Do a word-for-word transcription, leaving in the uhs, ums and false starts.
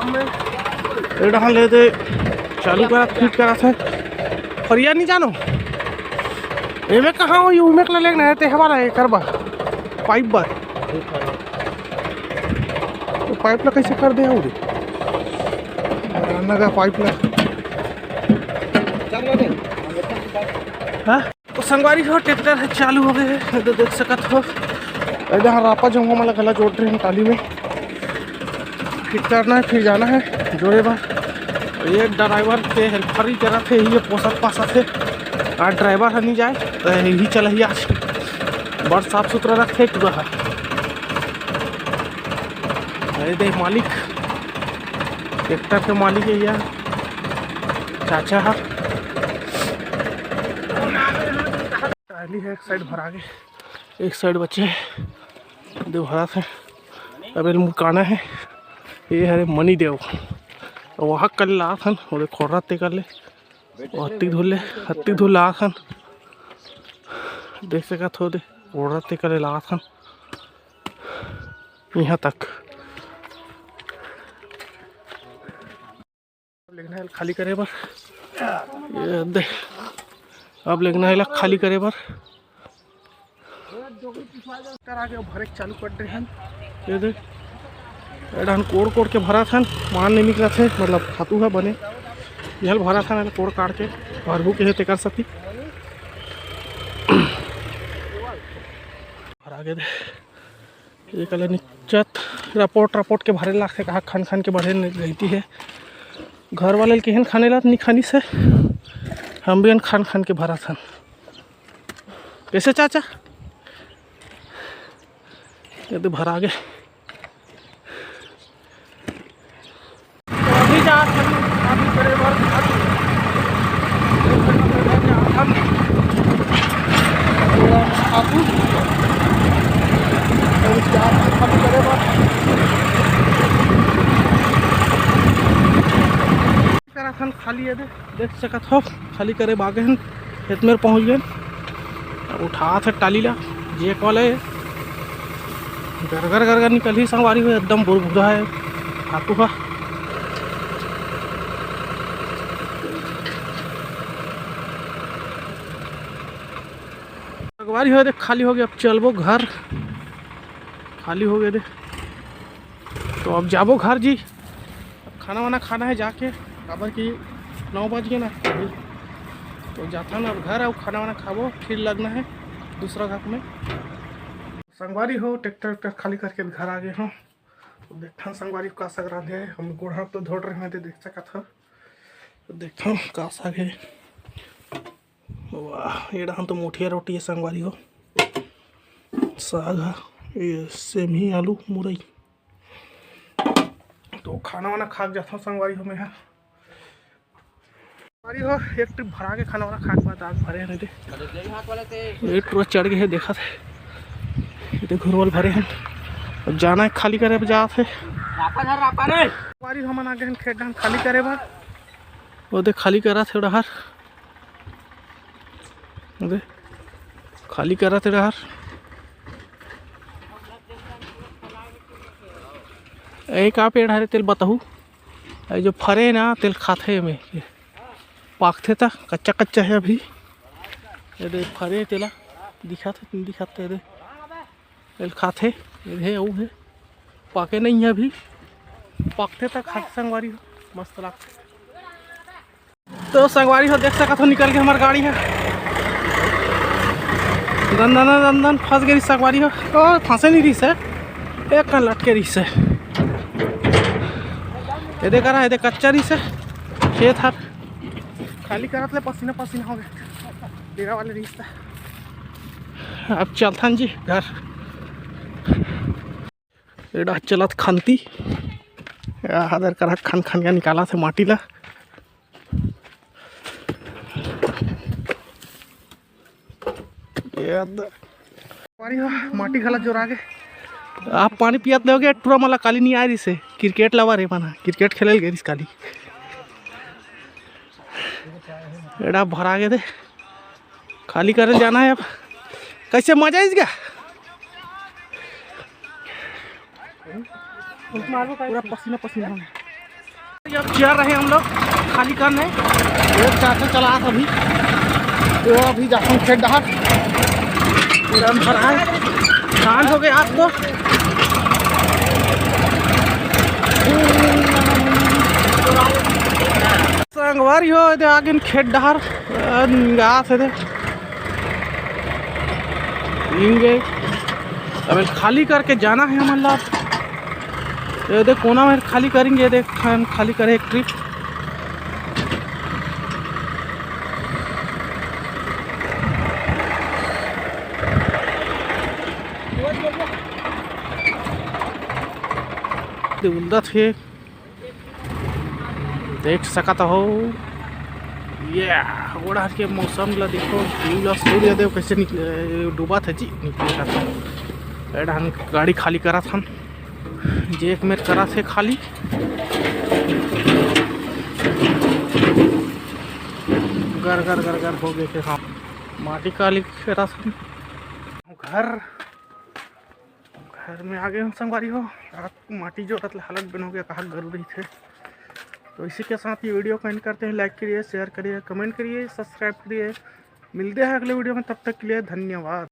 ए डहन ले दे, चालू करा, फिट करा थे। फरिया नहीं जानो, एमे कहाँ हो, ये उमे के लेगना है, ते हमारा है करबा पाइप बर। तो पाइप ला कैसे कर दे हो रे? नगा पाइप ला। हाँ? तो संगवारी हो, ट्रैक्टर है चालू हो गए है, तो देख सकत हो। इधर रापा जंगो वाला गला जोड़ रहे हैं टाली में, फिर करना है, फिर जाना है जोड़े बार। ये ड्राइवर के हेल्पर ही करा थे, ये पोसत पासत है। आज ड्राइवर है नहीं जाए तो यही चला ही आज, बड़ साफ सुथरा रखते टूरा है। अरे देख मालिक, ट्रैक्टर के मालिक है यार, चाचा है। टाली है, एक साइड भरा गए, एक साइड बचे है, दे भरा थे। अब एल मुड़काना है। ये हरे मनी देव, वहाँ कल लाथन, ओदे खोर्रा ते कर ले, हत्ती धुल ले, हत्ती धुल लाथन। देख सकत हो दे, खोर्रा ते कर ले लाथन यहाँ तक। लेगना है खाली करे बर, ये दे, अब लेगना है खाली करे बर। ट्रैक्टर आगे भरे के चालू कर दे हन। ये दे, एडहन कोड़ कोड़ के भरत हन, मान नहीं निकलत हे, मतलब खातू है बने, यहल भरत हन, कोड़ काट के भरबू के हे तेकर सती। भरा गे दे। ये कले निचत रपोट रपोट के भरे लागथे, कहा खन खन के भरे नहीं रहती है। घर वाले के हन खाने ला नहीं खानी से, हम भी हन खान खान के भरा थन। कैसे चाचा? ये तो भरा गए। तो अभी जा सकते हैं, अभी करे बर खातू। खातू। अभी जा सकते हैं, अभी करे बर। करा थन खाली ये दे, देख सकत हो, खाली करे बागे हन, खेत में पहुँच गए। अब उठात हे टाली ला, जेक वाला हे, गरगर गरगर निकलही संगवारी हो, एकदम बुरभुरा हे खातू हा। संगवारी हो, देख खाली हो गए, अब चलबो घर, खाली हो गए दे, तो अब जाबो घर जी। अब खाना वाना खाना है जाके, काबर कि नौ बज गए ना। तो जाथन अब घर, अब खाना वाना खाबो, फिर लगना है दूसरा घर में। संगवारी हो, ट्रैक्टर वैक्टर खाली करके घर आ गए हो। तो देखथन संगवारी का साग रांधे है, हम गोड़ हाथ तो धोड़ रहे हैं, तो देख सकत हो। तो देखथन का साग है। वाह, ये डहन तो मोठिया रोटी है संगवारी हो। साग है, ये सेमी आलू मुरई। तो खाना वाना खा के जाता हूँ संगवारी हो, मैं हा। संगवारी हो, एक ट्रिप भरा के खाना वाना खा के बाद आग भरे हैं दे। ये टूरा चढ़ गए है, देखा थे। ये घुरवल भरे हैं। अब जाना है खाली करे, अब जात है। रापा धर, रापा रे। संगवारी हो, हमन आ गए हैं खेत डहन खाली करे बर। वो देख खाली करा थे डहर। अबे, खाली करा थे डहर। ए, का पेड़ हरे तेल बताहू? ए, जो फरे ना, तेल खाथे में। पाकथे ता, कच्चा कच्चा है अभी। ये दे फरे तेला, दिखाथे, दिखाथे दे। एल खाथे, ये है, वो है। पाके नहीं है अभी। पाकथे ता खाथे संगवारी हो, मस्त लागथे। तो संगवारी हो, देख सकत हो, निकल के हमार गाड़ी है। दन दन दन दन फंस गई संगवारी हो। ओ, फंसे नहीं रही से, एक कन लटके रही से। ये देख रहा है, ये देख कच्चा रही से, खेत हर खाली करत ले पसीना पसीना हो गए। डेरा वाले रही से। अब चलथन जी घर। एडा चलत खंती, हदर करा खन खन के निकाला थे माटी ला। ये द-, पानी ह, माटी घला जोरा गे। आप पानी पियत लेगे, टूरा मला काली नहीं आ रही से, क्रिकेट लवा रे मना, क्रिकेट खेले गे रिस काली। एडा भरा गे दे। खाली करे जाना है अब। कैसे मजा आइस गा? पूरा पसीना पसीना हो गया। अब चल रहे हम लोग खाली करने। ये चाचा चला अभी, तो अभी जाथन खेत डहर। पूरा भरा है, धान हो गए आज तो। संगवारी हो, एदे आगे खेत डहर, अ, निंगास एदे। निंगे। अब खाली करके जाना है हमन ला। ये देख, कोना में खाली करेंगे, ये देख, हम खाली करें एक ट्रिप। उलदत हे, देख सकत हो। ये ओढ़ के मौसम ला देखो, view ला, सूर्य देव कैसे निकले, डूबत है जी, निकले रहता है। ए डहन गाड़ी खाली करत हन, जे एक मेर करत हे खाली। गर गर गर गर हो गए थे, हाँ, माटी खाली करत हन। घर, घर में आ गए हम संगवारी हो। रात को माटी जोड़त ले हालत बन हो गया, कहाँ गरू रही थे। तो इसी के साथ ये वीडियो को एंड करते हैं। लाइक करिए, शेयर करिए, कमेंट करिए, सब्सक्राइब करिए। मिलते हैं अगले वीडियो में, तब तक के लिए धन्यवाद।